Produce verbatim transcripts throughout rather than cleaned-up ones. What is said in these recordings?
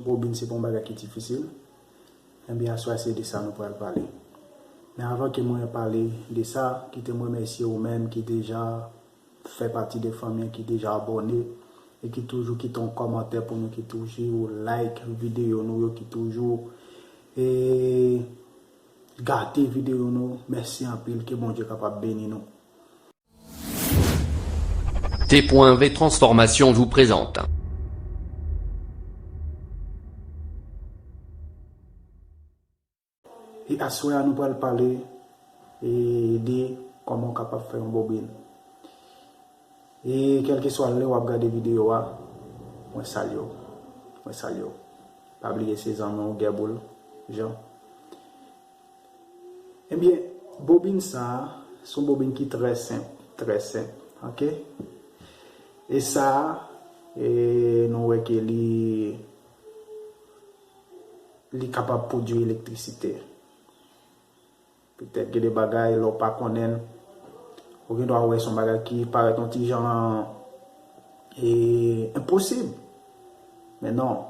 Bobin se pa yon bagay ki difisil. Ebyen, aswè se de sa nou pral pale. Men avan ke mwen pale de sa, kite m remèsye ou menm ki deja fè pati de fanmi an, ki deja abòne e ki toujou kite yon kòmantè pou nou, ki toujou like videyo nou yo, ki toujou e gate videyo nou. Mèsi anpil, ke Bondye kapab beni nou. T.V Transformation vous présente. E aswè a nou pral pale e de kòman w kapab fè yon bobin. E kèlkeswa lè w ap gade videyo a, mwen salye w. Mwen salye w. Pa bliye se zanmi w Gèboul Jean. Ebyen, bobin sa a, se yon bobin ki trè senp, trè senp, oke? E sa a, e nou wè ke li, li kapab pwodui elektrisite. Petèt gen de bagay, lè w pa konnen l, ou gen dwa wè se yon bagay ki parèt yon ti jan e, enposib. Men non,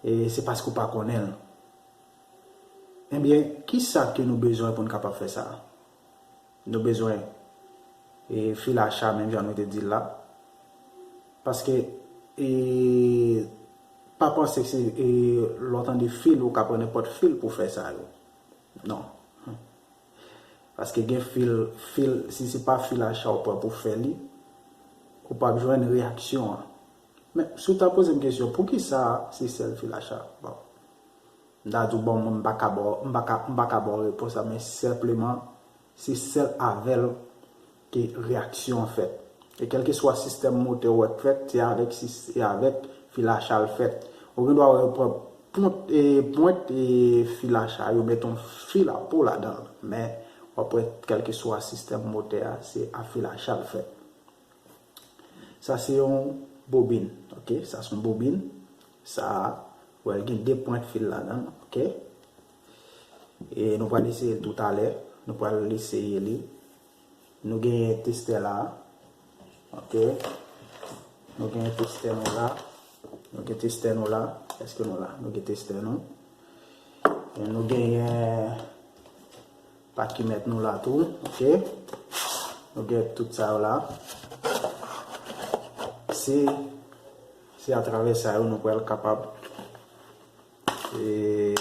e se paske w pa konnen l. Ebyen, kisa ke nou bezwen pou n kapab fè sa? Nou bezwen e, fil a cha, menm jan nou te di l la. Paske, e, pa panse se, e, lè w tande fil, ou ka pran nenpòt fil pou fè sa yo. Non. Paske gen fil, fil, si se pa fil a cha w pran pou fè li, ou p ap jwenn reyaksyon an. Men, si w ta poze m kesyon, poukisa se sèl fil a cha? Bon. M ta di w, bon, mwen, m pa ka ba w, m pa ka, m pa ka ba w repons la, men senpleman, se sèl avè l ke reyaksyon an fèt. E kèlkeswa sistèm motè w wè k fèt, se avèk, sis- se avèk fil a cha l fèt. Ou gen dwa wè yo pran pwent, e, pwent, e, fil a cha, yo mete yon fil a po ladan l. Men, w ap wè kèlkeswa sistèm motè a, se a fil a cha l fèt. Sa se yon bobin, oke? Sa se yon bobin. Sa, wè, l gen de pwent fil ladan l, oke? E nou pral eseye l toutalè. Nou pral eseye li. Nou genyen testè la, oke? Nou genyen testè nou la. Nou gen testè nou la. Èske nou la? Nou gen testè nou. E nou genyen pakimèt nou la tou, oke? Nou gen tout sa yo la. Se, se atravè sa yo nou pral kapab, e,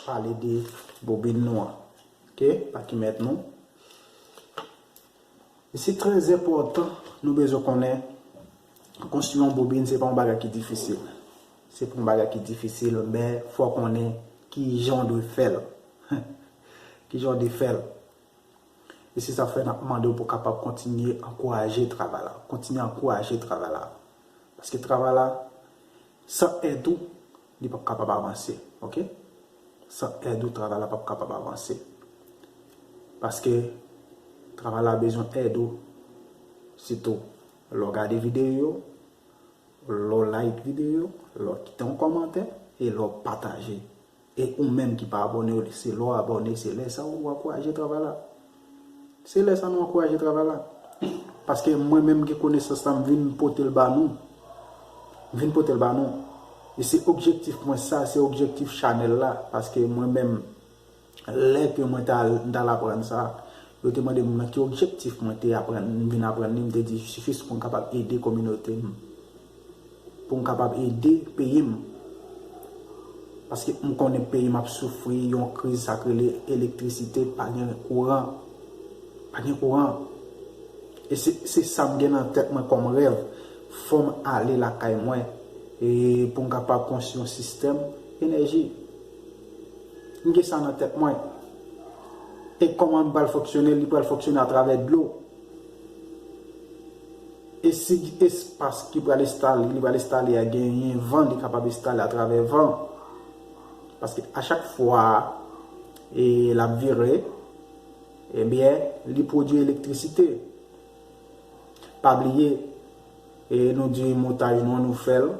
pale de bobin nou an. Oke? Pakimèt nou. E se trè enpòtan nou bezwen konnen, konstwi yon bobin, se pa yon bagay ki difisil. Se pa yon bagay ki difisil, men fò w konnen kijan w dwe fè l. Kijan w dwe fè l. E se sa k fè n ap mande w pou w kapab kontinye ankouraje travay la. Kontinye ankouraje travay la. Paske travay la, san èd ou, li p ap kapab avanse, oke? San èd ou, travay la p ap kapab avanse. Paske travay la bezwen èd ou, sitou lè w gade videyo yo, lè w like videyo yo, lè w kite yon kòmantè, e lè w pataje. E ou menm ki pa abòne, se lè w abòne, se lè sa ou ankouraje travay la. Se lè sa nou ankouraje travay la. Paske mwen menm gen konesans la, m vin pote l ba nou. M vin pote l ba nou. E se objektif mwen sa, se objektif chanèl la. Paske mwen menm, lè ke mwen t al, m t al aprann sa, yo te mande m nan ki objektif mwen te aprann, m vin aprann li, m te di jis pou m kapab ede kominote m. Pou m kapab ede peyi m. Paske m konnen peyi m ap soufri yon kriz, sa k rele elektrisite, pa gen kouran. Pa gen kouran. E se, se sa m gen nan tèt mwen kòm rèv. Fò m ale lakay mwen, e pou m kapab konstwi yon sistèm enèji. M gen sa nan tèt mwen. E kòman m pral fonksyone? Li pral fonksyone atravè dlo. E si espas ki pral enstale, li pral enstale a genyen van, li kapab enstale atravè van. Paske a chak fwa e l ap vire, ebyen, li pwodui elektrisite. Pa bliye, e nou di montaj nou an, nou fè l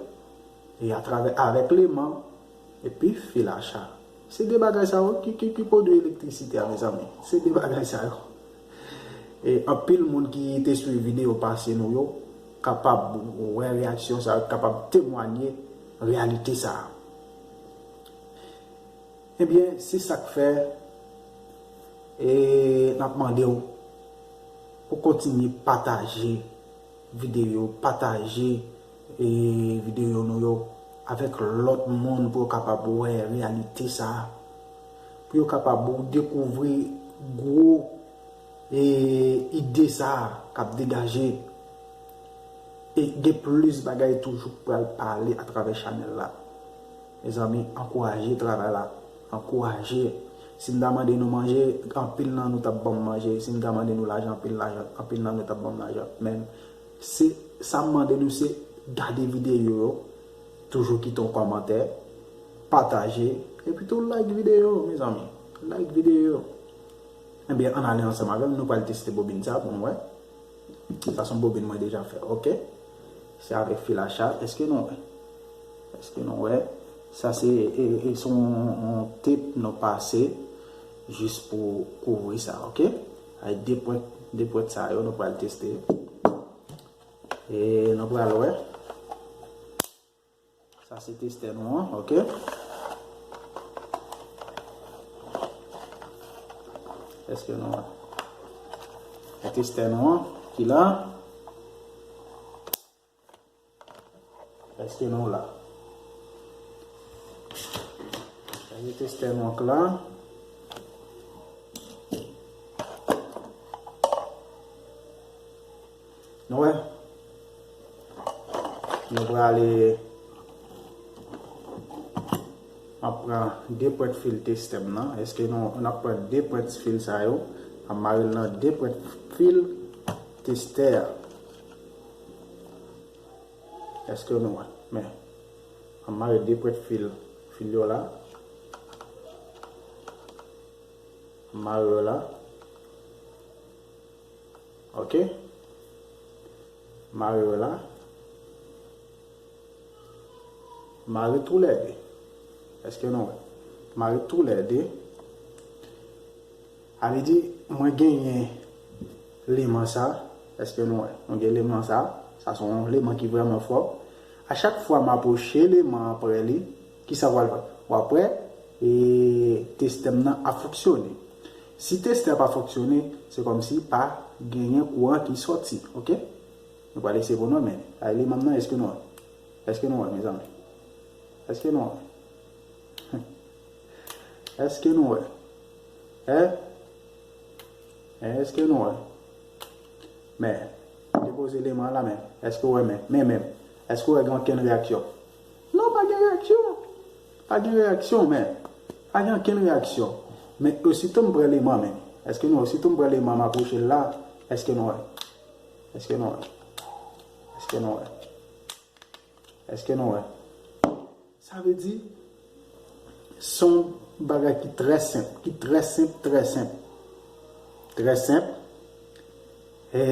e atravè, avèk leman, epi fil a cha. Se de bagay sa yo ki, ki, ki pwodui elektrisite a, mezanmi. Se de bagay sa yo. E anpil moun ki te swiv videyo pase nou yo kapab wè reyaksyon sa yo, kapab temwanye reyalite sa a. Ebyen, se sa k fè, e, n ap mande w pou kontinye pataje videyo, pataje, e, videyo nou yo avèk lòt moun pou yo kapab wè reyalite sa a, pou yo kapab dekouvri gwo, e, ide sa a k ap degaje. E gen plis bagay toujou k pral pale atravè chanèl la. Mezanmi, ankouraje travay la. Ankouraje. Si m ta mande nou manje, anpil nan nou t ap ban m manje. Si m ta mande nou lajan, anpil lajan, anpil nan nou t ap ban m lajan. Men, se, sa m mande nou, se gade videyo yo, toujou kite yon kòmantè, pataje, epi tou like videyo, mezanmi. Like videyo. Ebyen, ann ale ansanm avè m, nou pral teste bobin sa pou nou wè. Sa se yon bobin mwen deja fè, oke? Se avèk fil a chat, èske nou wè? Èske nou wè? Sa se, e, e, se yon, yon tep nou pase jis pou kouvri sa, oke? Ay de pwent, de pwent sa yo, nou pral teste. E nou pral wè. Sa se testè nou an, oke? Èske nou wè? E testè nou an ki la. Èske nou la? Èske testè nou an k la? Nou wè? Nou prale, m ap pran de pwent fil testè m nan. Èske nou, n ap pran de pwent fil sa yo, m ap mare l nan de pwent fil testè a. Èske nou wè? Men, m ap mare de pwent fil, fil yo la. M ap mare yo la. Oke? Mare yo la. Mare toulède. Èske nou wè? Mare toulède. A vle di, mwen genyen leman sa. Èske nou wè? Mwen gen leman sa. Sa se yon leman ki vrèman fò. A chak fwa m apwoche leman an prè li, kisa w pral fè? W ap wè, e, testè m nan ap fonksyone. Si testè a pa fonksyone, se kòmsi pa genyen kouran ki sòti, oke? Nou pral eseye pou nou wè, men, a, leman m nan, èske nou wè? Èske nou wè, mezanmi? Èske nou wè? Èske nou wè? È? È, èske nou wè? Men, depoze leman an la, men. Èske w wè, men? Men, men. Èske w wè gen okenn reyaksyon? Non, pa gen reyaksyon. Pa gen reyaksyon, men. Pa gen okenn reyaksyon. Men, osito m pran leman, men. Èske nou wè? Osito m pran leman, m apwoche l la. Èske nou wè? Èske nou wè? Èske nou wè? Èske nou wè? Sa vle di, se yon bagay ki trè senp, ki trè senp, trè senp. Trè senp. E,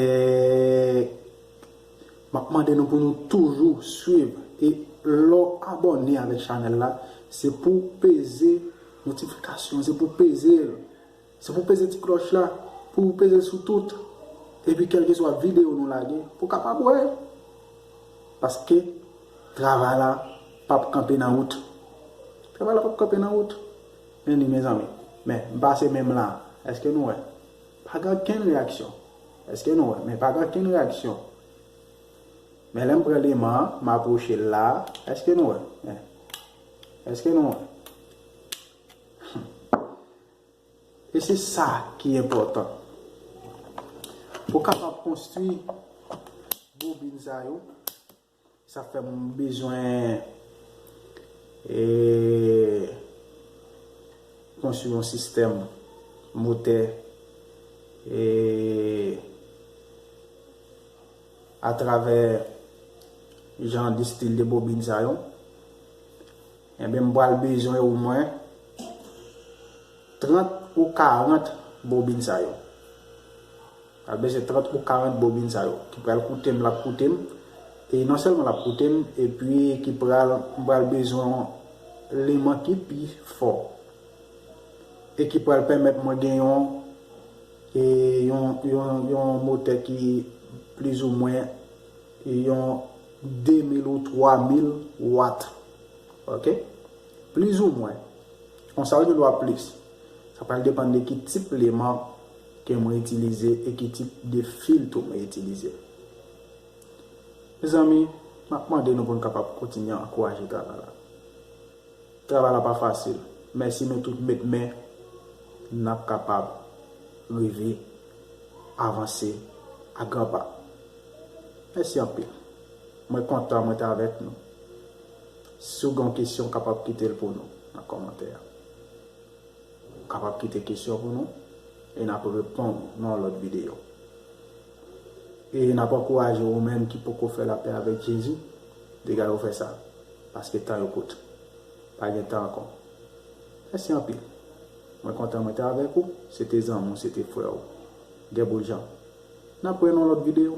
m ap mande nou pou nou toujou swiv. E lè w abòne avèk chanèl la, se pou w peze notifikasyon, se pou w peze l. Se pou w peze ti klòch la, pou w peze l sou tout. Epi kèlkeswa videyo nou lage, pou w kapab wè. Paske travay la p ap kanpe nan wout. Travay la p ap kanpe nan wout. Men li, mezanmi. Men, m pase men m la. Èske nou wè? Pa gen okenn reyaksyon. Èske nou wè? Men pa gen okenn reyaksyon. Men lè m pran leman an, m apwoche l la. Èske nou wè? Men, èske nou wè? E se sa ki enpòtan. Pou w kapab konstwi bobin sa yo, sa fè m bezwen, e, konstwi yon sistèm motè, e, atravè jan de stil de bobin sa yo. Enben, m pral bezwen omwen trant ou karant bobin sa yo. Pral bezwen trant ou karant bobin sa yo. Ki pral koute m, l ap koute m. E non sèlman l ap koute m, epi ki pral, m pral bezwen yon leman ki pi fò. E ki pral pèmèt mwen gen yon, e yon, yon, yon motè ki plizoumwen yon de mil ou twa mil wat. Ok? Plizoumwen. Konsa ou gen dwa plis. Sa pral depann de ki tip leman ke mwen itilize e ki tip de filtre mwen itilize. Mezanmi, m ap mande nou pou n kapab kontinye ankouraje travay la. Travay la pa fasil, men si nou tout met men, n ap kapab rive avanse a gran pa. Mèsi anpil. Mwen kontan mwen te avèk nou. Si w gen yon kesyon, w kapab kite l pou nou nan kòmantè a. Ou kapab kite kesyon pou nou e n ap reponn nan yon lòt videyo. E n ap ankouraje ou menm ki poko fè lapè avèk Jezi, degaje w fè sa, paske tan yo kout. Pa gen tan ankò. Mèsi anpil. Mwen kontan mwen te avèk ou, se te zanmi w, se te frè w, Guy Bouljan. N ap wè nan lòt videyo.